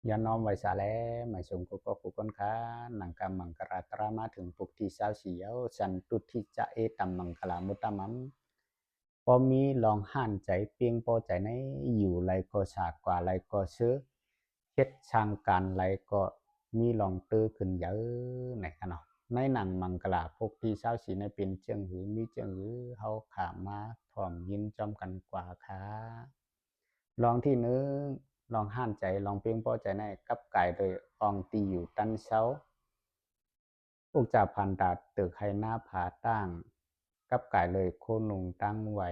ຍອມນ້ອມໄຫວ້ສາແລ ໝາຍສົງກຸກອກກຸກຄົນຂ້າ ນັງກາມັງກະລາຕະລາ ມາເຖິງປຸກທີຊາວສີ່ແລ້ວ ສັນຕຸທິຈະເອຕັມມັງກະລາມຸດຕະມັງ ບໍ່ມີລອງຫ້ານໃຈ ເປ່ງພໍໃຈໃນ ຢູ່ໃດກໍສາກວ່າໃດກໍເຊີ ເຮັດສ້າງການໃດກໍມີລອງເຕີຂຶ້ນເຢີ ໃນຂະເນາະ ໃນໜັງມັງກະລາປົກທີຊາວສີ່ນັ້ນເປັນເຈີງຫື ມີເຈີງຫື ເຮົາຂ້າມາພ້ອມຍິນພ້ອມກັນກວ່າຄ່າ. ລອງທີໜຶ່ງ ລອງຫ້ານໃຈ ລອງເປ່ງພໍໃຈໃນ ກັບກາຍໂດຍອ່ອງຕີຢູ່ຕັນເຊົາ ອຸກຈາພັນຕາ ຕຶກໄຮ່ນາຜາຕ່າງ ກັບກາຍເລີຍໂຄນຸງຕັ້ງໄວ້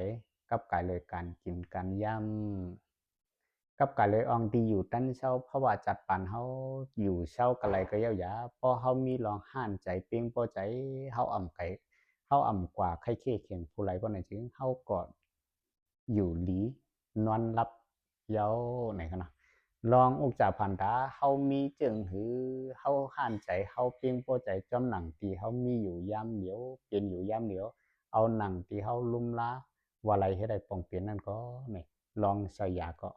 ກັບກາຍເລີຍການກິນການຢ່ຳ ກັບກາຍເລີຍອ່ອງຕີຢູ່ຕັນເຊົາ ເພາະວ່າຈັດປານເຮົາຢູ່ເຊົາກະໄລກະເຍົາຢາ ເພາະເຮົາມີລອງຫ້ານໃຈ ເປ່ງພໍໃຈ ເຮົາອ່ຳໄກ ເຮົາອ່ຳກວ່າໄຄເຄເຂັງຜູ້ໃດບໍ່ນັ້ນຈຶ່ງ ເຮົາກໍ ຢູ່ດີນອນຫຼັບເຍົາ ໃນຂະນະ ລອງອຸກຈາພັນຕາ ເຮົາມີເຈີງຫື ເຮົາຫ້ານໃຈ ເຮົາເປ່ງພໍໃຈຈອມໜັງທີ່ເຮົາມີຢູ່ຍາມດຽວ ເປັນຢູ່ຍາມດຽວ ເອົາໜັງທີ່ເຮົາລຸມລາ ວ່າໄລເຮັດໃຫ້ປ່ອງເປັນນັ້ນກໍ ນີ້ ລອງໃສ່ຢາກໍ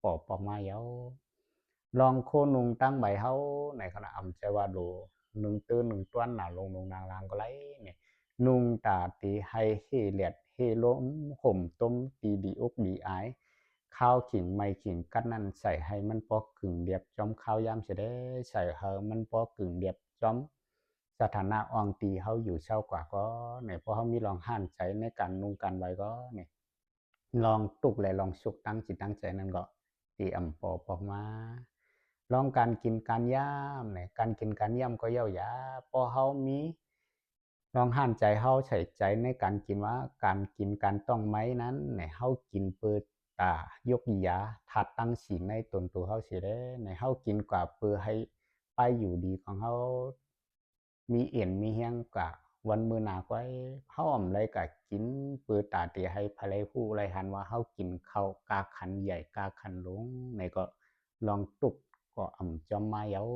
ປອບອອກມາເຍົາ. ລອງໂຄນຸງຕັ້ງໃບເຮົາ ໃນຂະນະອຳໃຈວ່າໂດ ໜຶ່ງຕື້ໜຶ່ງຕ້ວນໜາລົງໜຶ່ງນາງລາງກໍໄລ ນີ້ ນຸ່ງຕາຕີໃຫ້ເຮແດດເຮລົມ ຫົ່ມຕົມຕີດີອົກດີອາຍ ຄາວຂີງໄມ້ຂີງກັດນັ້ນ ໃສ່ໃຫ້ມັນພໍກຶ່ງດຽບຈອມຄາວຍາມເສຍແດ່ ໃສ່ໃຫ້ມັນພໍກຶ່ງດຽບຈອມສະຖານະອ່ອງຕີເຮົາຢູ່ເຊົາກວ່າກໍ ນີ້ ເພາະເຮົາມີລອງຫ້ານໃຈໃນການນຸ່ງການໄຫວກໍ ນີ້ ລອງທຸກ ແລະ ລອງສຸກຕັ້ງຈິດຕັ້ງໃຈນັ້ນກໍ ທີ່ອຳປອບອອກມາ ລອງການກິນການຢ່ຳ ແລະ ການກິນການຢ່ຳກໍເຍົາຢາ ເພາະເຮົາມີລອງຫ້ານໃຈ ເຮົາໃສ່ໃຈໃນການກິນວ່າ ການກິນການຕ້ອງໄມ້ນັ້ນ ໃນເຮົາກິນເພື່ອຕາຍົກຢາທາດຕັ້ງສີໃນຕົນໂຕເຮົາເສຍແດ່ ໃນເຮົາກິນກວ່າເພື່ອໃຫ້ໄປຢູ່ດີຂອງເຮົາ ມີເອັນມີແຮງກະວັນມື້ໜ້າໄກ ເຮົາອຳໄລກະກິນ ເປີຕາເຕໃຫ້ໃຜໄລຮູ້ໄລຫັນວ່າເຮົາກິນເຂົ້າກາຂັນໃຫຍ່ກາຂັນຫຼົງ ໃນກໍລອງຕຸກກໍອຳຈອມມາເຍົາ.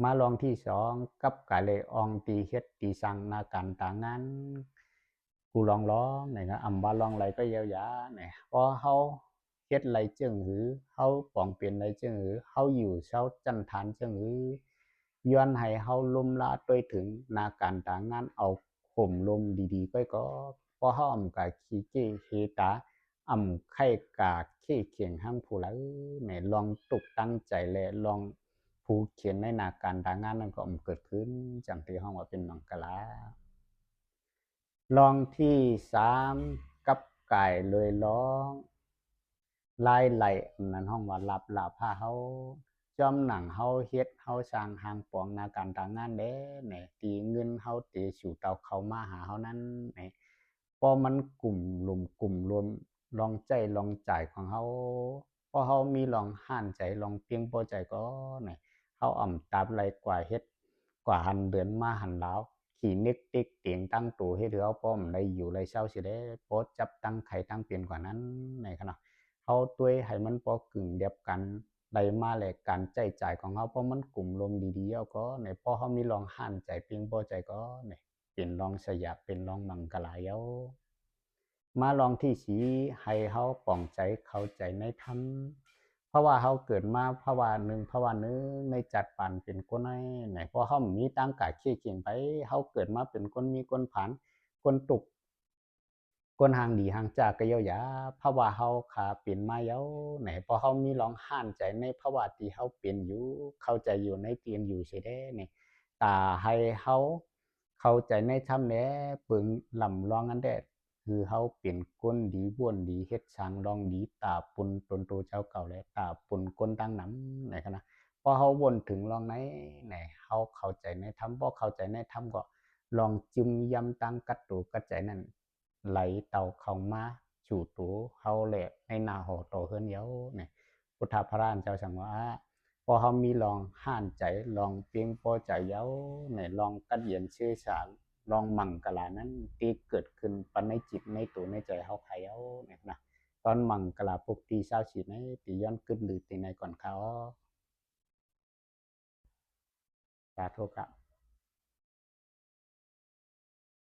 ມາລອງທີສອງ ກັບກາເລອອງ ຕີເຮັດຕີສ້າງໜ້າການຕາງານ ກູລອງລອງ ໃນອຳວ່າລອງໄລກໍເຢີາຢາ ໃນພໍເຮົາ ເຮັດໄລເຈີງຫື ເຮົາປອງເປັນໄລເຈີງຫື ເຮົາຢູ່ເຊົາຈັນທານເຈີງຫື ຍ້ອນໃຫ້ເຮົາລົມລາໂດຍເຖິງໜ້າການຕາງານ ເອົາໂຄມລົມດີໆ ໄປກໍ ພໍເຮົາອຳກາຂີ້ເກ້ເຮຕາ ອຳໄຂ້ກາເຂ້ຂຽງຮັ່ງຜູ້ລາ ແມ່ນລອງຕຸກຕັ້ງໃຈ ແລະ ລອງຜູກຂຽນໃນໜ້າການຕາງານນັ້ນກໍອຳເກີດຂຶ້ນ ຈັ່ງທີ່ເຮົາວ່າເປັນມັງກະລາ. ລອງທີສາມ ກັບກາຍເລີຍລອງ ລາຍໄຫຼ ອັນນັ້ນຮ້ອງວ່າລາບລາພາເຮົາ ຈອມໜັງເຮົາເຮັດເຮົາສ້າງຮ່າງປອງໜ້າການຕາງານແດ່ ແນ ຕີເງິນເຮົາເຕສູ່ເຕົາເຂົ້າມາຫາເຮົານັ້ນ ແນ ພໍມັນກຸມລຸມກຸມລວມລອງໃຊ້ລອງຈ່າຍຂອງເຮົາ ພໍເຮົາມີລອງຫ້ານໃຈລອງພຽງພໍໃຈກໍ ແນ ເຮົາອຳຕາບໄລກວ່າເຮັດ ກວ່າຫັນເດືອນມາຫັນລາວ ຂີ້ເນັກເຕັກເຕງຕັ້ງໂຕເຮັດໃຫ້ເຮົາພໍມໄດ້ຢູ່ໄດ້ເຊົາຊິແລ ພໍຈັບຕັ້ງໄຂ້ຕັ້ງເປັນກວ່ານັ້ນ ໃນຂະນະເຮົາຕົວຍໃຫ້ມັນພໍກຶ່ງດຽບກັນໄດ້ມາ ແລະ ການໃຊ້ຈ່າຍຂອງເຮົາພໍມັນກຸມລົມດີໆ ເອົາກໍ ໃນພໍເຮົາມີລອງຫ້ານໃຈເພງພໍໃຈກໍ ໃນເປັນລອງສະຫຍາບ ເປັນລອງມັງກະລາເອົາ. ມາລອງທີສີ່ ໃຫ້ເຮົາປອງໃຈເຂົ້າໃຈໃນທຳ ເພາະວ່າເຮົາເກີດມາພາວະໜຶ່ງພາວະໜຶ່ງ ໃນຈັດປານເປັນຄົນໃນ ໃນ ເພາະເຮົາມີຕັ້ງກາຍເຄຂຽງໄປ ເຮົາເກີດມາເປັນຄົນມີຄົນຜ່ານ ຄົນທຸກ ຄົນຮ່າງດີຮ່າງຈາກກະເຍົາຢາ ພາວະເຮົາຄາເປັນມາເຍົາ ໃນ ເພາະເຮົາມີລອງຫ້ານໃຈໃນພາວະທີ່ເຮົາເປັນຢູ່ ເຂົ້າໃຈຢູ່ໃນທີ່ຢູ່ເສຍແດ່ ໃນ ຕາໃຫ້ເຮົາ ເຂົ້າໃຈໃນທຳແດ່ ເບິ່ງລຳລອງອັນແດ່ ຄືເຮົາເປັນຄົນດີ ບ້ວນດີ ເຮັດສ້າງລອງດີ ຕາປຸນຕົນໂຕເຈົ້າເກົ່າ ແລະ ຕາປຸນຄົນຕ່າງນຳ ໃນຂະນະ ພໍເຮົາວົນເຖິງລອງໃນ ໃນ ເຮົາເຂົ້າໃຈໃນທຳ ພໍເຂົ້າໃຈໃນທຳກໍລອງຈຶມຢຳຕັ້ງກັດໂຕກັດໃຈນັ້ນ ໄຫຼເຕົາເຂົ້າມາສູ່ໂຕເຮົາ ແລະ ໃນໜ້າຫໍຕໍ່ເຮືອນເຮົາ ໃນ ພຸດທະພະລານເຈົ້າສັງວ່າ ພໍເຮົາມີລອງຫ້ານໃຈ ລອງພຽງພໍໃຈເຮົາ ໃນລອງກັດເຢັນຊື່ສາ ລອງມັງກະລານັ້ນ ທີ່ເກີດຂຶ້ນປານໃນຈິດໃນໂຕໃນໃຈເຮົາໃຄເຮົາ ໃນນະ ຕອນມັງກະລາປຸກທີຊາວສີ່ໃນ ທີ່ຍ້ອນກຶດລືຕີໃນກ່ອນເຂົາ ສາທຸກະ